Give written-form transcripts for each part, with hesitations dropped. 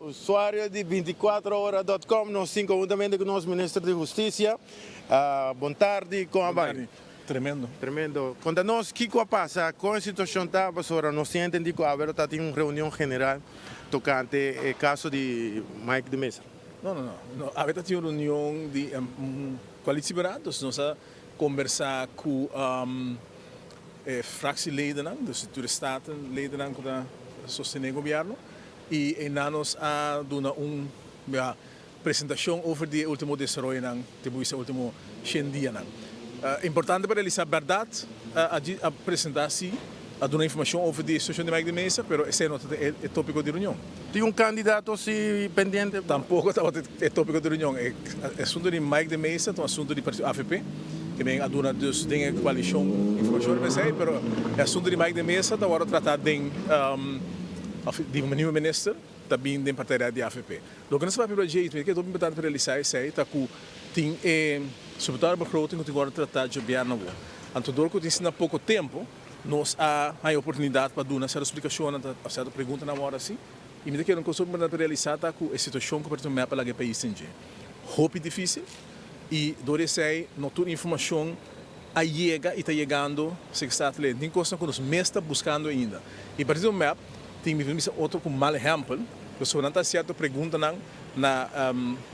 Usuario di 24ora.com, nos tin conhuntamente cu nos Minister di Husticia. Bon tardi, con a bay? Tremendo. Tremendo. Conta nos kico a pasa, con e situacion ta, pasobra nos tin entendi cu awe lo ta tin un reunion general tocante e caso di Mike de Meza. No, no, no. No, awe ta tin un reunion di coalitieberaad, dus nos a conversa cu e fractieledennan, dus tur e statenledennan cu ta sostene gobierno. Y einan nos a duna un presentacion over di e ultimo desaroyonan te bo bisa ultimo shen dianan. Importante pa realisa berdad a presenta si, a duna informacion over di e situacion di Mike de Meza, pero esey no tabata e topico di reunion. Tin un candidato si pendiente? Tampoco tabata e topico di reunion. E asunto di Mike de Meza ta un asunto di partido avp, ke men a duna dus den e coalicion informacion riba esey, pero e asunto di Mike de Meza ta wordo trata den. Of di nieuwe minister ta bin den partij di avp. Loke nos ta papia riba dje, i mi ta kere hopi importante pa realisa esei, ta ku tin e suppletoire begroting ku tin wòrdu tratá djobièrnè awor. Anto dor ku tin asina poko tempu, nos a haña oportunidat pa duna sierto splikashonnan òf sierto preguntanan awor asi. I mi ta kere un kos hopi importante pa realisa ta ku e situashon ku Partido mep a laga e pais den dje hopi difisil i dor di esei no tur informashon a yega y ta yegando Sextatley. Tin cosnan cu nos mes ta buscando ainda. Y partido mep tin mi bisa otro cu mal ehempel, pasobra nan ta haci cierto preguntanan na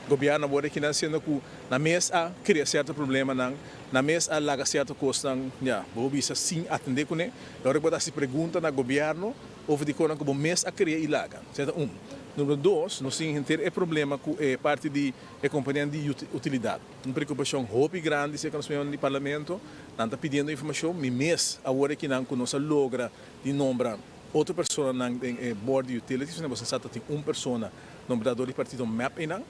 gobierno awor aki nan siendo cu nan mes a crea cierto problemanan, nan mes a laga cierto cosnan, ya, bo por bisa sin atende cune. Y ora cu bo ta haci pregunta na gobierno over di cosnan cu bo mes a crea y laga. Esey ta un. Numero dos, nos tin henter e problema cu e parti di e companianan di utilidad. Un preocupacion hopi grandi cerca nos miembronan di Parlamento. Nan ta pidiendo informacion. Mi mes awor aki nan cu nos a logra di nombra otro personanan den e Board di Utilities, pasobra boso sa ta tin un persona nombra dor di partido mep einan.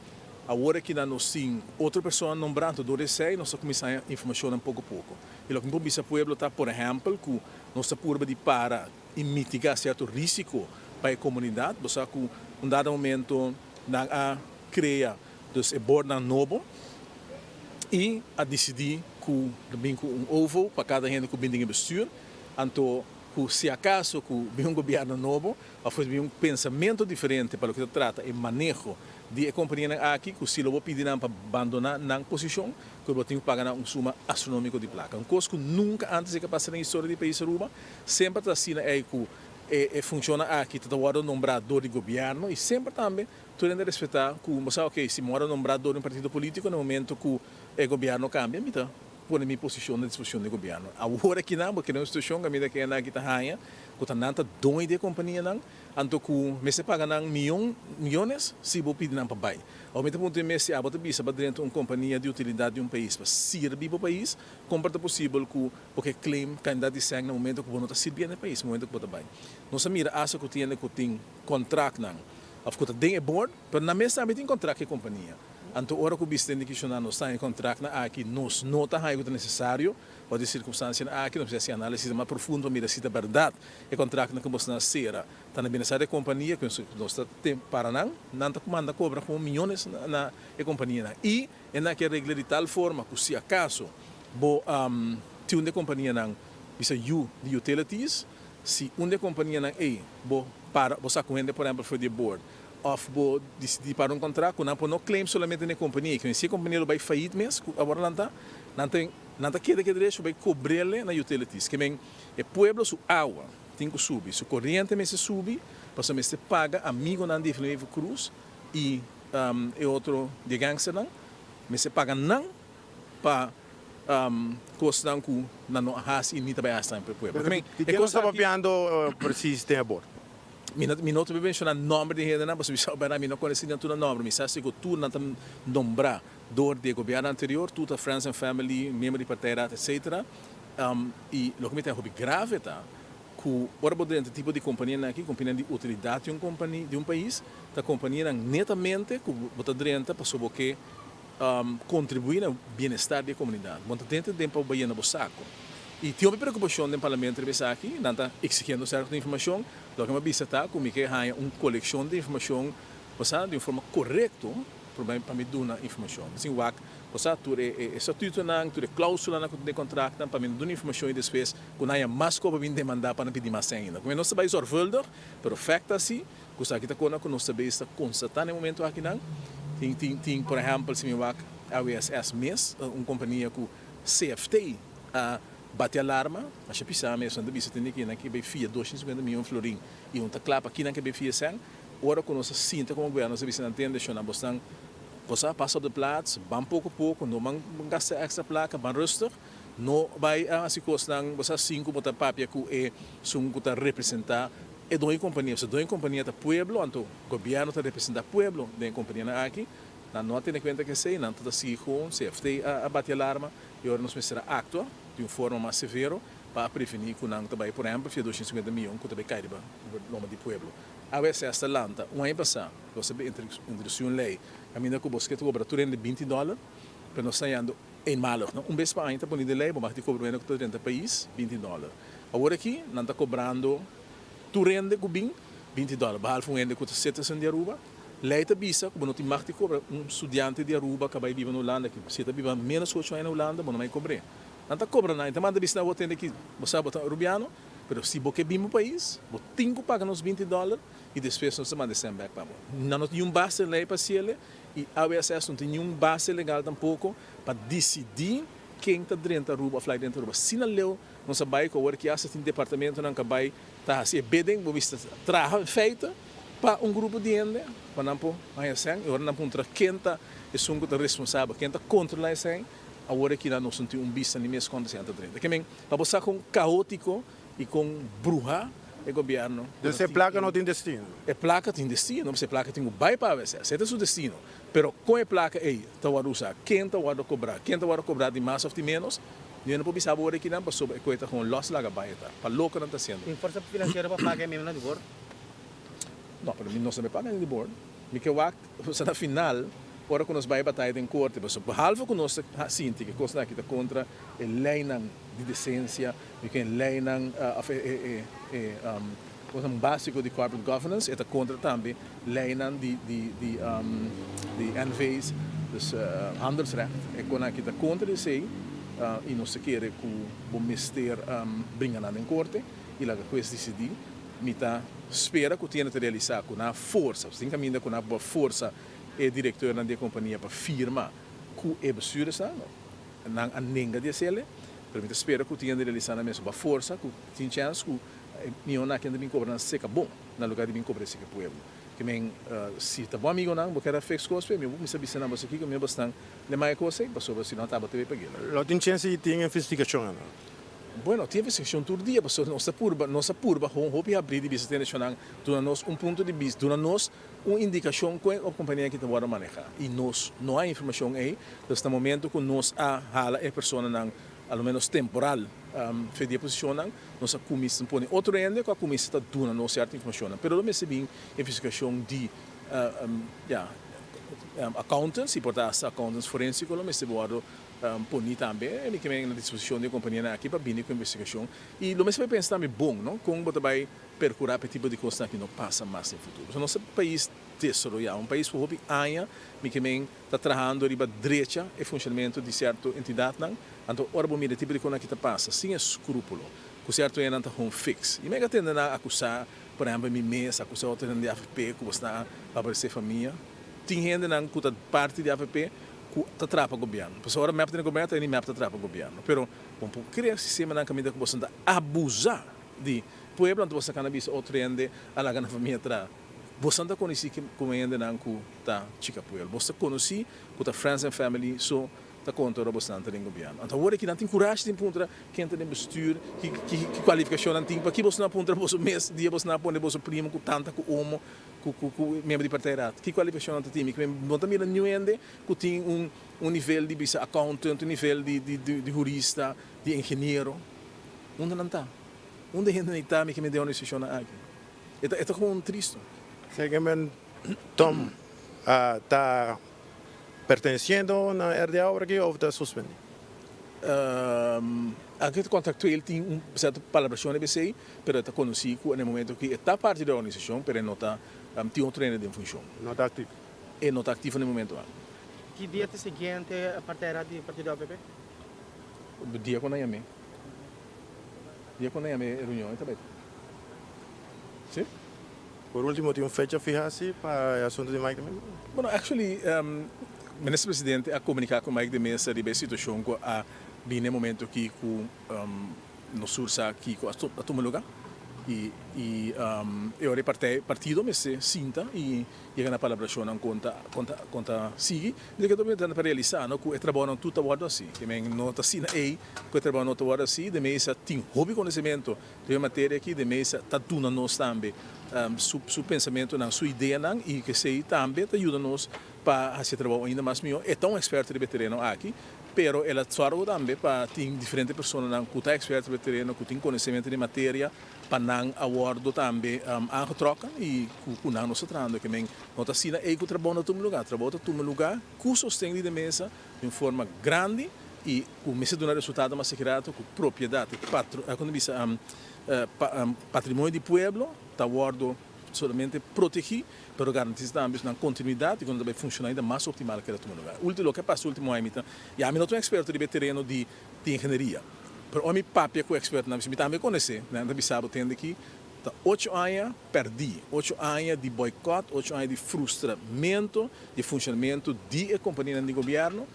Awor aki nan nos tin otro persona nombra, anto dor di esey nos ta cuminsa haña informacionnan poco poco. Y loke mi por bisa pueblo ta, por ehempel, cu nos ta purba di para y mitiga cierto risico pa e comunidad. Bo sa cu un dado momento nan a crea Dus e bordnan nobo y a dicidi cu lo bin cu un ovo pa cada hende cu bin den e bestuur. Anto cu si acaso cu bin un gobierno nobo of cu bin un pensamento diferente pa loke ta trata e maneho di e companianan aki cu si lo bo pidi nan pa bandona nan posicion cu lo bo tin cu paga nan un suma astronomico di placa. Un cos cu nunca antes a pasa den historia di pais Aruba. Semper ta asina ey cu e funcionnan aki ta ta wordo nombra door di gobierno y semper tambe Tur hende respetá ku bo sa oke si mi wòrdu nombrá dor di un partido polítiko na momento ku e gobièrnu kambia mi ta pone mi posishon na disposishon di gobièrnu. Awor akinan bo kere un situashon kaminda ku hende aki ta haña ku ta nan ta doño di e kompanianan anto ku mester paga nan miyon miyones si bo pidi nan pa bai. Awor mi ta puntra mi mes si abo ta bisa pa drenta un kompania di utilidat di un pais pa sirbi bo pais kon por ta posibel ku bo ke claim kandidat di sèn na momento ku bo no ta sirbiendo e pais momento ku bo ta bai. Nos a mira asta ku tin hende ku tin kontraktnan. Of ku ta den e board, pero nan mes tambe tin kontrakt ku e kompania. Anto ora ku bista den dikishona nos ta haña kontraktnan aki, nos no ta haña ku ta nesesario pa di sirkunstansianan aki, nos mester hasi análisis mas profundo pa mira si ta bèrdat e kontraktnan ku bosnan a sera ta na bienestar di e kompania, ku nos ta ten para nan, nan ta manda kobra komo miyones na e kompanianan. I e nan ke regla di tal forma ku si akaso bo tin un di e kompanianan bisa yu di utilities, Si un di e kompanianan ei bo para, bo sa ku hende por ehempel for di e board òf bo disidí para un kontrakt ku nan por no claim solamente na e kompania ei, ku si e kompania lo bai fayit mes ku awor nan ta, nan ta nan ta keda ku e derecho bai kobr'el na utilities. Ke men e pueblo su awa tin ku subi, su koriente mester subi pasobra mester paga amigonan di Evelyn Wever Croes i e otro di e gangsternan mester paga nan pa kosnan ku nan no a hasi i ni ta bai hasi tambe pa e pueblo. Di ken nos ta papiando presis den e bord? Mi no mi no ta bai menshoná nòmber di hendenan pasobra mi sa bèrdat mi no konosé nan tur nan nòmber. Mi sa si ku tur nan ta nombrá dor di e gobièrnu anterior, tur ta friends and family, miembro di partijraad etcetera. I loke mi ta hopi grave ta ku ora bo drenta tipo di kompanianan aki, kompanianan di utilidat di un kompani di un pais, ta kompanianan netamente ku bo ta drenta pasobra bo ke kontribuí na bienestar di e komunidat. Bo no ta tenta den pa bo bai yena bo sako. I tin hopi preokupashon den parlamento riba esaki. Nan ta eksigiendo sèrto informashon. Loke mi a bisa ta ku mi ke haña un kolekshon di informashon basá di un forma korekto. promé pa mi duna informashon. Mi tin wak bo sa tur e e statutonan, tur e klausulanan ku tin den kontraktnan pa mi no duna informashon i despues ku nan haña mas koba bin demandá pa nan pidi mas ainda. Ku mi nos ta bai zorgvuldig, pero fèkt ta si ku esaki ta kona ku nos ta bei ta konstatá na e momentu akinan. Tin tin tin por ehèmpel si mi wak AWSS mes, un kompania ku CFT a bati alarma, masha pisá mes nan ta bisa tende ki nan ke bai fia 250 miyon florin i un ta kla pa kinan ke bai fia esèn. Ora ku nos a sinta komo gobierno nos a bisa nan tende shona bosnan boso a pasa op de plaats, ban poko poko, no ban gasta extra plaka, ban rustig, no bai a hasi kosnan bo sa sin ku bo ta papia ku e sun ku ta representa e doño kompania, pasobra doño kompania ta pueblo, anto gobierno ta representa pueblo den e kompanianan aki, nan no a tene kuenta ku esei, nan ta sigui kon, CFT a bati alarma i ora nos mester a aktua di un forma mas severo pa a preveni ku nan ta bai por ehempel fia 250 miyon ku ta bai kai riba lomba di pueblo. AWSS ta lanta un aña pasá, nos a introducí un ley caminda cu bo ke ta cobra tur hende 20 dollar, pero nos ta hañando eenmalig, no? Un bes pa aña ta poni den ley, bo mag di cobra un hende cu ta drenta pais 20 dollar. Awor aki nan ta cobrando tur hende cu bin 20 dollar, behalve un hende cu ta citizen di Aruba. Ley ta bisa cu bo no tin mag di cobra un studiante di Aruba cu a bay biba na Hulanda, cu si e ta biba menos cu ocho aña na Hulanda, bo no mag cobr'é. Nan ta cobra nan, e ta manda bisa nan awor tende ki bo sa bo ta Arubiano, Pero si bo ke bin bo pais, bo tin ku paga nos 20 dòler i despues nos ta manda e sèn bèk pa bo. Nan no tin niun base lei pa hasiel i AWSS no tin niun base legal tampoko pa disidí ken ta drenta Aruba òf laga drenta Aruba. Asina leu nos a bai ku awor ki asta tin departamentonan ku a bai ta hasi e bidding, bo mester traha in feite pa un grupo di hende pa nan por haña sèn i ora nan puntra ken ta esun ku ta responsabel, ken ta kontrolá e sèn, awor aki nan nos no tin un bista ni mes konta sèn ta drenta. Ke men Pa bo sa kon kaotiko i kon bruha e gobierno. Dus e plaka no tin destino? E plaka tin destino, pasobra e plaka tin ku bai pa AWSS. E ta su destino. Pero kon e plaka ei ta wòrdu usá, ken ta wòrdu kobrá, ken ta wòrdu kobrá di mas òf di ménos, mi no por bisa bo ora kinan pasobra e koe ta gewoon lòs laga bai e ta. Pa loko nan ta hasiendo. Tin forsa finansiero pa paga e miembronan di board? No, pero mi no sa mi paga di board. Mi ke wak, pasobra na final ora ku nos bai bataya den korte, pasobra behalve ku nos ta sinti ku e kosnan aki ta kontra e leinan di desensia, di ku e leinan òf e e kosnan básiko di corporate governance, e ta kontra tambe leinan di di di di NV's, dus handelsrecht. E konan aki ta kontra di esei i nos ta kere ku bo mester bringa nan den korte i laga hues disidí. Mi ta spera ku tienda ta realisá ku nan a forsa, tin kaminda ku nan a forsa e direktornan di e kompania pa firma ku e bestuurdersnan. Nan a nenga di hasel'e, pero mi ta spera ku tin hende realisá nan mes ba forsa ku tin chèns ku e mihónan aki nan ta bin kobra nan seka bon na lugá di bin kobra e seka pueblo. Ke men si ta bo amigonan bo ker a fix kos p'e mi bo kuminsá bisa nan boso kiko mi bosnan le maya kos ei pasobra si no tabata bay pag'e. Lo tin chèns di tin investigashon anto? Bueno, tin investigashon tur dia pasobra nos ta purba nos a purba hon hopi habrí di bisa te nashonnan duna nos un punto di bista duna nos un indikashon kon e kompania aki ta wòrdu manehá i nos no a informashon ei, dus na momento ku nos a hala e personanan a lo menos temporal fe di e posishonnan nos a kuminsá pone otro hende ku a kuminsá ta duna nos sierto informashonnan pero lo mester bin investigashon di ya accountants i por ta hasta accountants forensiko lo mester wòrdu poni tambe mi ke men na disposishon di e kompanianan aki pa bini ku investigashon i lo mester bai pensa tambe bon no kon bo ta bai percura pa e tipo di cosnan aki no pasa mas den futuro. Pasobra nos ta pais desaroya, un pais cu hopi aña mi ke men ta trahando riba drecha e funcionamento di cierto entidadnan, anto ora bo mira e tipo di cosnan aki ta pasa sin escrupulo, cu cierto hendenan ta gewoon fix. Y mi a tende nan acusa, por ehempel mi mes, acusa otro hende di avp cu bo sta favorece famia. Tin hendenan cu ta parti di avp cu ta traha pa gobierno. Pasobra ora mep ta den gobierno ta hende mep ta traha pa gobierno. Pero bo no por crea sistemanan caminda cu bo ta abusa di pueblo anto boso ta kana bisa otro hende a laga nan famia traha. Boso ta konosí komo hendenan ku ta chika pueblo. Boso ta konosí ku ta friends and family so ta konta ora bosonan ta den gobièrnu. Anto awor aki nan tin kurashi di puntra ken ta den bestuur, ki ki kualifikashon nan tin. Paki boso no a puntra boso mes dia boso nan a pone boso primo ku tanta ku omo ku ku ku miembro di partijraad? Ki kualifikashon nan ta tin? Mi no ta mira niun hende ku tin un un nivel di bisa accountant, un nivel di di di hurista, di ingeniero. Unda nan ta? Unda hende nan ta mi ke mi den organisashonnan aki? E ta e ta gewoon tristo. Segemen Tom ta perteneciendo na RDA ora aki of ta suspendi? Aunke ta contractueel tin un cierto palabracion riba esey, pero e ta conoci cu na e momento aki e ta parti di e organisacion pero e no ta tin otro hende den funcion. No ta activo. E no ta aktivo na e momento aki. Ki dia ta e siguiente partera di partido avp? Dia ku nan yam'é. Dia ku nan yam'é e reunion e ta bai ta. Si. Por ultimo tin un fecha fiha si pa e asunto di Mike de Meza? Bueno, actually Minister Presidente a comunica cu Mike de Meza riba e situacion cu a bini e momento aki cu nos sur sa kico a tuma lugar y y e ora e partido mester sinta y yega na palabracionnan con ta con ta con ta sigui. Mi ta keda ta pa realisa no cu e trabounan tur ta wordo haci. Ke men no ta asina ey cu e trabou no ta wordo haci. De Meza tin hopi conocimento riba e materia aki. De Meza ta duna nos tambe su su pensamentonan, su ideanan y esey tambe ta yuda nos pa haci e trabou ainda mas miho. E ta un experto riba e tereno aki, pero el a zorgo tambe pa tin diferente personanan cu ta experto riba e tereno, cu tin conocimento di e materia, pa nan a wordo tambe aangetrokken y cu nan nos ta trahando. Ke men no ta asina ey cu trabou no ta tuma lugar. Trabou ta tuma lugar cu sosten di de mesa di un forma grandi y cu mester duna resultado mas rato cu propiedad y patro, con ta bisa, patrimonio di pueblo ta wordo solamente protegi pero garantisa tambe nan continuidad y cu nan ta bay funciona ainda mas optimal cu el a tuma lugar. Ultimo, loke a pasa ultimo aña mi ta, ya mi no ta un experto riba e tereno di di ingenieria. Pero ora mi papia ku ekspertonan, mi tambe konosé, nan ta bisa bo tende ki ta ocho aña pèrdí, ocho aña di bòikòt, ocho aña di frustramentu di e funshonamentu di e kompanianan di gobièrnu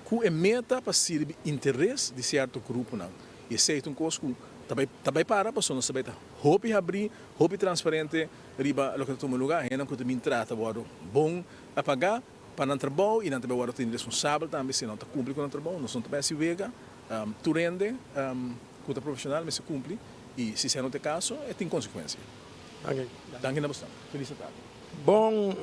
ku e meta pa sirbi interes di sierto gruponan. I esei ta un kos ku ta bai ta bai para pasobra nos ta bai ta hopi habrí, hopi transparente riba loke ta tuma lugá. Hendenan ku ta bin trata wòrdu bon a pagá. Pa nan trabou y nan ta bay worde teni responsabel tambe si nan ta cumpli cu nan trabou. Nos no ta bay haci wega. Tur hende cu ta profesional mester cumpli y si esey no ta e caso e tin consecuencia. Danki. Danki na bosnan. Feliz atardi. Bon,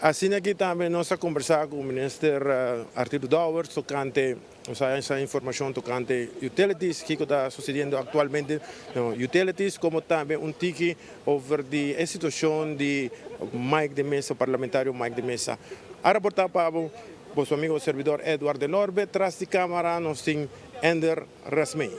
asina aki tambe nos a combersa cu Minister Arturo Dowers tocante. Nos a haya informacion tocante utilities, kico ta sucediendo actualmente na utilities, como tambe un tiki over di e situacion di Mike de Meza, parlamentario Mike de Meza. A raporta pa bo, boso amigo servidor Edward Delorbe, tras di camara nos tin Ender Rasmey.